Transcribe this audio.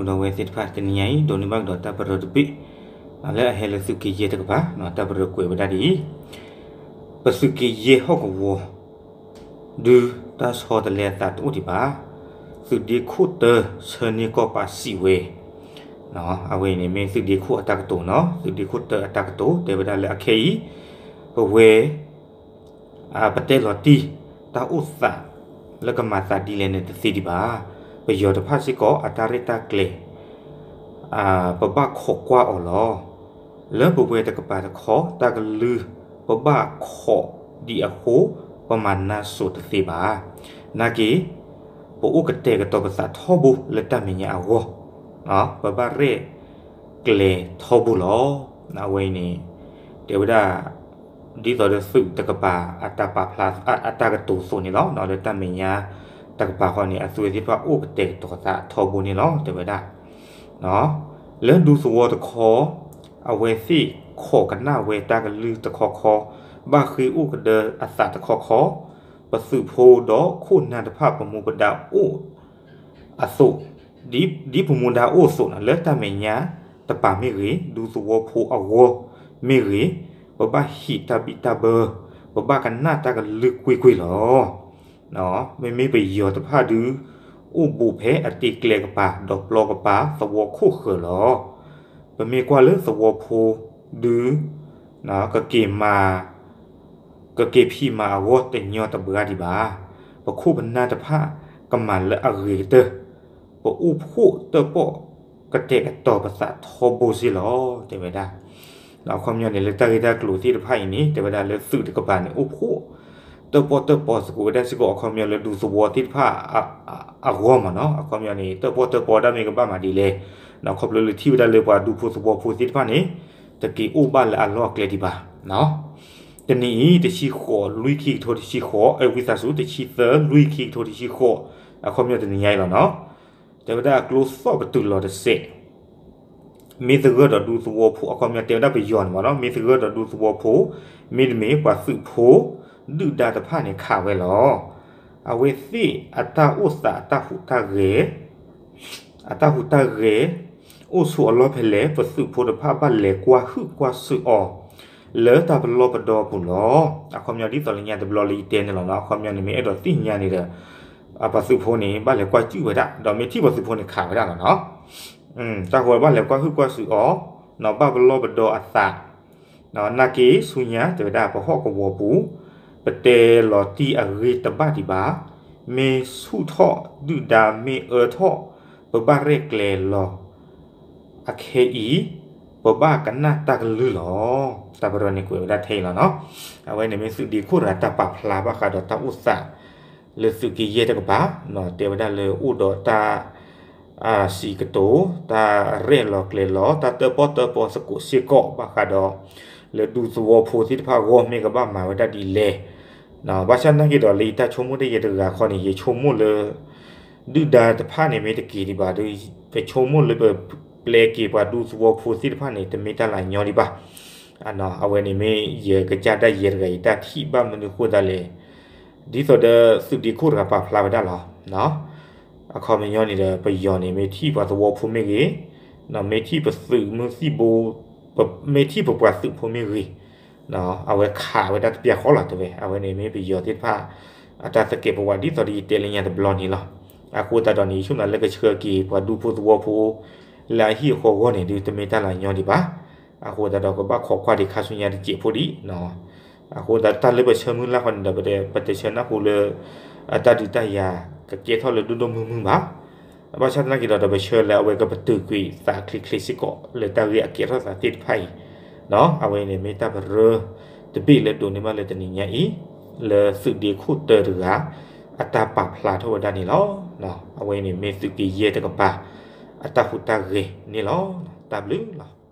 ဒီးဝဲသ့ၣ်တဖၣ်တနံၤညါအံၤ ဒိးန့ၢ်ဘၣ်ကဒီးတၢ်ပရၢတဘ့ၣ် လၢအဟဲလၢသုးက့ယဲၢ်တကပၤ တၢ်ပရၢကွဲးဝဲဒၣ်ဒ်အံၤ, ပသုးက့ယဲၢ်ဟီၣ်ကဝီၤ ဒုးတၢ်ဆီတလဲအသးတအိၣ်ဒံးဘၣ်, သုးဒ့ခိၣ်တၢဆၢန့ၢ်ကီၢ်ပာ်စံးဝဲ, အဝဲအံၤန့ၣ်မ့ၢ်သုးဒ့ခိၣ်အတၢ်ကတိၤနီၤ, သုးဒ့ခိၣ်တၢအတၢ်ကတိၤ တဲဝဲဒၣ်လၢအခဲအံၤ ပဝဲ ပတဲလီၤတံၢ် တၢ်အိၣ်သး လၢကမၤသးဒ်လဲၣ်န့ၣ်တသ့ဒံးဘၣ်. ပယီၤတဖၣ်စ့ၢ်ကီး အတၢ်ရဲၣ်တၢ်ကျဲၤ ပဘၣ်ခိးကွၢ်အီၤလီၤ. လၢပဝဲတကပၤတခီ တၢ်ကလုၢ် ပဘၣ်ခိးဒံးအဃိ ပမၤနၢ်စိၤတသ့ဘၣ်. နာ်က့ ပအိၣ်ကတဲာ်ကတီၤပသးထီဘိလၢတၢ်မဲာ်ညါအဂီၢ်, ပဘၣ်ရဲၣ်ကျဲၤထီဘိလီၤ. အဝဲအံၤန့ၣ် တဲဝဲဒၣ် ဒ်သိးဒီးသုးတကပၤ အတၢ်ပာ်ဖျါ အတၢ်ကတိၤအသိးန့ၣ်လီၤ. လၢတၢ်မဲာ်ညါတကပၤဃီန့ၣ် အသုးသ့ၣ်တဖၣ်အိၣ်ကတဲာ်ကတီၤသးထီဘိန့ၣ်လီၤ တဲဝဲဒၣ်. လၢဒူသဝီတခီ အဝဲသ့ၣ်ခိးကနၣ်ဝဲတၢ်ကလုၢ်တခီခီ, ဘၣ်ဃ့အိၣ်ကဒၢအသးတခီခီ, ပသုးဖိဒီးခိၣ်နၢ်တဖၣ်ပမူပဒါအိၣ်အသိး, ဒ်ပမူဒါအိၣ်အသိးန့ၣ် လၢတၢ်မဲာ်ညါတပၤမ့ၢ်ဂ့ၤ, ဒူသဝီဖိအဂီၢ်မ့ၢ်ဂ့ၤ, ပဘၣ်ဟံးတၢ်ဘံၣ်တၢ်ဘၢ, ပဘၣ်ကနၣ်တၢ်ကလုၢ်ကွ့ၢ်ကွ့ၢ်လီၤ. မ့မ့ၢ်ပယီၤတဖၣ်ဒုး အိၣ်ဘူးဖဲအတ့ကျဲကပၤ ဒီးပျီကပၤ သဝီခိၣ်ဃၢၤလီၤ. ပမ့ၢ်ကွၢ်လၢသဝီဖိဒုး ကက့ၤမၤ ကက့ၤဖံးမၤအဂီၢ်တညီတဘှါဒံးဘၣ်. ပခိၣ်ပနၢ်တဖၣ်ကမၤလၢအဂ့ၤကတၢၢ်, ပအိၣ်ဖှိၣ်တၢၣ်ပီၣ်ကတဲာ်ကတီၤပသးထီဘိစ့ၢ်လီၤ တဲဝဲဒၣ်. အခီပညီန့ၣ် လၢတၢ်ဂ့ၢ်တၢ်ကျိၤသ့ၣ်တဖၣ်အံၤန့ၣ် တဲဝဲဒၣ်လၢသုးတကပၤန့ၣ် အိၣ်ဖှိၣ်တၢၣ်ပီၣ်တၢၣ်ပီသကိးဝဲဒၣ်စ့ၢ်ကီး အခီပညီလၢဒူသဝီသ့ၣ်တဖၣ်အဂီၢ်မ့ၢ်နီၤ. အခီပညီန့ၣ် တၢၣ်ပီၣ်တၢၣ်ပီတၢ်မ့ၢ်ကဘၣ်မၤဒ်လဲၣ်, ခီဖျိလၢထံၣ်ဝဲဒၣ်လၢပှၤဒူဖိသဝီဖိသ့ၣ်တဖၣ်န့ၣ် တက့ၤအိၣ်ဘၣ်လၢအလီၢ်အကျဲဒံးဘၣ်. တနံၤအံၤ တဆံဃိး လွံၢ်ခံကထိတဆံဃိး, အဝံသးစူၤ တဆံသၢ လွံၢ်ခံကထိတဆံဃိး, အခီပညီတနံၤညါအံၤလီၤနီၤ. တဲဝဲဒၣ်အကျိသီၣ်ပတုာ်လီၤတစဲး မ့ၢ်သဂၢၢ်ဒီးဒူသဝီဖိ အခီပညီတဲဝဲဒၣ်ပယီၤန့ၣ်မ့ၢ်နီၤ, မ့ၢ်သဂၢၢ်ဒီးဒူသဝီဖိ မ့တမ့ၢ်ပှၤသုးဖိ ဒုၣ်ဒါတဖၣ်န့ၣ်ခးဝဲလီၤ. အဝဲသ့ၣ်အတၢ်အိၣ်သးအတၢ်ဟူးတၢ်ဂဲၤ အတၢ်ဟူးတၢ်ဂဲၤ အိၣ်ဆိးအလီၢ်ဖဲလဲၣ် ပသုးဖိတဖၣ်ဘၣ်လဲၤကွၢ်ဟုၣ်ကွၢ်စူၣ်အီၤ လၢတၢ်ပလီၢ်ပဒီအပူၤလီၤ. အခီပညီဒ်သိးလၢညါတဘျီလၢယတဲန့ၣ်လီၤနီၤ, အခီပညီန့ၣ်မ့ၢ်အဲၣ်ဒိးသ့ၣ်ညါန့ၣ်ဒီး ပှၤသုးဖိန့ၣ် ဘၣ်လဲၤကွၢ်စူၣ်ဝဲဒၣ် ဒီးမ့ၢ်ထံၣ်ပှၤသုးဖိန့ၣ်ခးဝဲဒၣ်လီၤနီၤ. တၢ်ဃိဘၣ်လဲၤကွၢ်ဟုၣ်ကွၢ်စူၣ်အီၤ နီၤ ဘၣ်ပလီၢ်ပဒီအသး နာ်က့ဆူညါတဲဝဲဒၣ်ပဟီၣ်ကဝီၤပူၤ ပတဲလီၤတံၢ်အဂ့ၢ်တဘၣ်ဒံးဘၣ်, မ့ၢ်ဆူၣ်ထီၣ်ဒုၣ်ဒါမ့ၢ်အၢထီၣ် ပဘၣ်ရဲၣ်ကျဲၤလီၤ. အခဲအံၤ ပဘၣ်ကနၣ်တၢ်ကလုၢ်လီၤ. တၢ်ပရၢန့ၣ်ကွဲးဝဲဒၣ်ထဲအံၤလီၤနီၤ. အဝဲန့ၣ်မ့ၢ်သုးဒ့ခိၣ်တဂၤတၢ်ပာ်ဖျါဘၣ်ဃးဒီးတၢ်အိၣ်သး လၢသုးက့ယဲၢ်တကပၤ တဲဝဲဒၣ်လၢအိၣ်ဒီးတၢ် စံးကတိၤ တၢ်ရဲၣ်လီၤကျဲၤလီၤ တၢ်တၢၣ်ပီၣ်တၢၣ်ပီသကိးစ့ၢ်ကီး ဘၣ်ဃးဒီး လၢဒူသဝီဖိသ့ၣ်တဖၣ်အဂီၢ်မ့ၢ်ကဘၣ်မၤဝဲဒၣ်ဒ်လဲၣ်. ဘၣ်ဆၣ်သနာ်က့ဒီး လၢယတၢ်ဆိကမိၣ်တယဲၢ်တဂၤခီန့ၣ် ယဆိကမိၣ်လၢ ဒုၣ်ဒါတဖၣ်န့ၣ်မ့ၢ်တက့ၤဒံးဘၣ်ဒီး ပဆိကမိၣ်လၢပပျဲက့ၤပှၤဒူသဝီဖိသ့ၣ်တဖၣ်န့ၣ် တမ့ၢ်တၢ်လၢညီဒံးဘၣ်. အဝဲန့ၣ်မ့ၢ်ယကစၢ်ဒၣ်ယဲၢ်တဂၤ ယတၢ်ထံၣ်ဘၣ်မနုၤဃိသတးလဲၣ် ဒ်သိးဒီးသုးဒ့ခိၣ်တဂၤပာ်ဖျါဝဲဒၣ်လီၤ. အခီပညီန့ၣ်ဒီး ပယီၤန့ၣ် မ့ၢ်ထံၣ်ပှၤသဝီဖိမ့ၢ်ဂ့ၤ, မ့ၢ်ထံၣ်ပသုးမုၢ်သံၣ်ဘိ, မ့ၢ်ထံၣ်ပပှၤသုးဖိမ့ၢ်ဂ့ၤ, အဝဲခးဝဲဒၣ်တပျၢ်ဃီလီၤတဲဝဲ. အဝဲန့ၣ်မ့ၢ်ပယီၤသ့ၣ်တဖၣ် အတၢ်သကဲးပဝးဒ်သိးဒီးယတဲလၢညါတဘျီန့ၣ်လီၤ. အဃိသတးဒီးန့ၣ် ယဆိကမိၣ်လၢကဆှၢက့ၤပှၤဒူဖိသဝီဖိ လၢအဟံၣ်အဃီအဂီၢ်န့ၣ်ဒီး တမ့ၢ်တၢ်လၢညီဒံးဘၣ်. အဃိသတးဒီး ကဘၣ်ခိးကွၢ်ဒံးခါဆူညါတစဲးဖိဒံး အဃိသတးတၢ်လၢပဆၢမုၢ်လၢ်ဃီန့ၣ်ဒီး ပတဆၢနၢ်ဟူလၢ အတၢ်ဒုးတၢ်ယၤကကဲထီၣ်လၢဒိၣ်ဒိၣ်မုၢ်မုၢ်ဘၣ်. ဘၣ်ဆၣ်သနာ်က့ဒီး ဒီးပဆၢလၢအဝဲကပတုာ်ကွံာ်သးချ့ချ့စ့ၢ်ကီး လၢတၢ်ဂ့ၢ်အကဲထီၣ်သးသ့ၣ်တဖၣ်အံၤ, အဝဲန့ၣ်မ့ၢ်တၢ်ပရၢတဘ့ၣ်လၢဒိးန့ၢ်ဘၣ်လၢတနံၤညါအံၤ လၢသုးဒ့ခိၣ်တၢတဂၤ အတၢ်ပာ်ဖျါထီၣ်ဝဲဒၣ်န့ၣ်လီၤ. အဝဲန့ၣ်မ့ၢ်သုးက့ယဲၢ်တကပၤ အတၢ်ဟူးတၢ်ဂဲၤန့ၣ်လီၤ. တၢ်ဘျုးလီၤ.